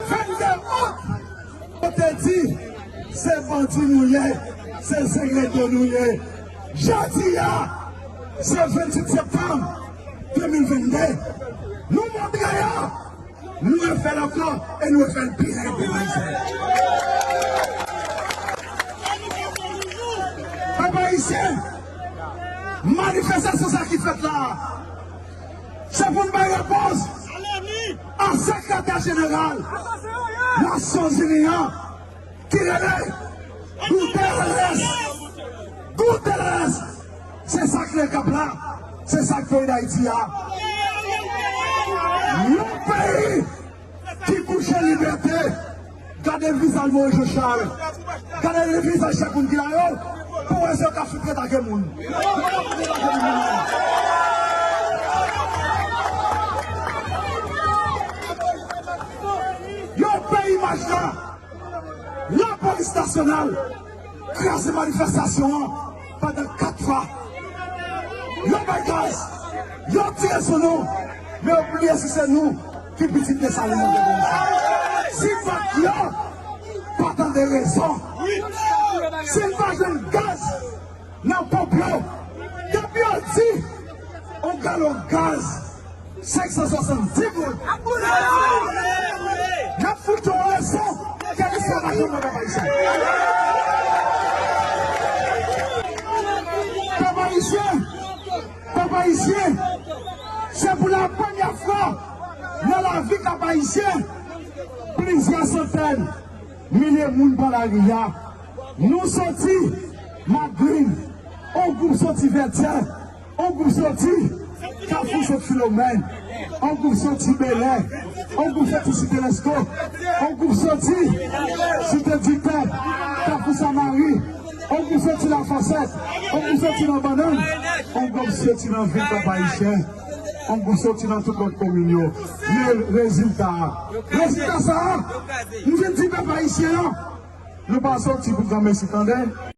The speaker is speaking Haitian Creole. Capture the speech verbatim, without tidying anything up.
Vennde out, yo te di, se bandi nou ye, se zengledo nou ye. Jodi a, se venntuit septanm de mil vennde. Nou montre yo, nou refè l ankò e nou refè l pi rèd, pèp ayisyen. Pèp ayisyen, manifestasyon sa ki fèt la a, se pou n bay repons a sekretè jeneral Nasyonzini an ki rele Guterres. Guterres! Se sa k nan kap la, se sa k peyi Dayiti a. Yon peyi ki kouche libète. Gade vizaj Moïse Jean Charles. Gade vizaj chak moun ki la yo. Pou wè si yo ka fout atake moun. Yo pè imaj la. Lapolis nasyonal kraze manifestasyon an pandan kat fwa. Yo bay gaz, yo tire sou nou, men yo bliye si se nou ki pitit Desalin nan devan sa. Si pa t yo, pa tande rezon. Si n pa jwenn gaz nan ponp yo, depi yo di yon galon gaz, senk san swasanndis goud. N ap fout yo yon leson ke listwa pa janm wè, pèp ayisyen. Pèp ayisyen, pèp ayisyen, se pou la premyè fwa nan lavi pèp ayisyen, plizyè santèn milye moun pran lari a. Nou soti Madrid, yon gwoup soti Vètyè, yon gwoup soti Kafou Sent Filomèn, yon gwoup soti Belè, yon gwoup soti Site Lèsko, yon gwoup soti Site Dipè, Kafou Samari, yon gwoup soti Lafòsèt, yon gwoup soti nan Bannann, yon gwoup soti nan vil pèp ayisyen, yon gwoup soti nan tout lòt komin yo. Men rezilta a. Rezilta sa a, m vin di pèp ayisyen an, nou pa soti pou granmesi tande.